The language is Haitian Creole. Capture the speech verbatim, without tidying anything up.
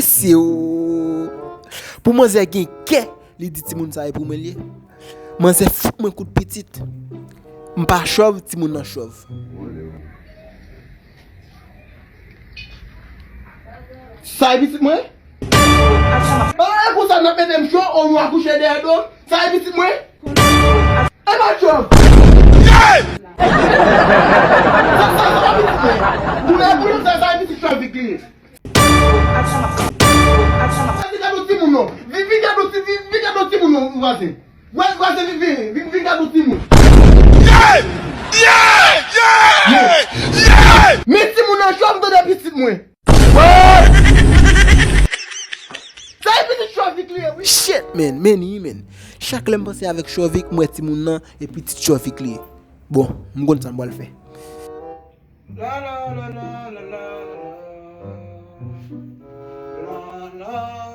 Mesye o. Pou manzè gen kè, li di timoun sa e pou mwen l ye. Manzè fout mwen kout pitit. M pa chòv, timoun nan chòv. Sa e pitit mwen? Ah, e konsa n ap mete m cho, ou nou akouche dèyè do m? Sa e pitit mwen? E pa chòv! Sa, sa, sa pa pitit mwen. Pou lè pou yo fè sa, e pitit Chòvik li ye. Vin gade yon timoun non. Vin, vin gade yon ti, vin, vin gade yon timoun non, vwazen. Vwazen, vwazen, vin, vin, vin, vin gade yon timoun. Men timoun nan chòv, m tande pitit mwen. Sa e pitit Chòvik li ye, wi. Shit, man, men, men. Chak lè m panse avèk Chòvik, m wè timoun nan e pitit Chòvik li ye. Bon, m konn sa m pral fè. La, la, la, la, la, la, la, la. La, la, la, la.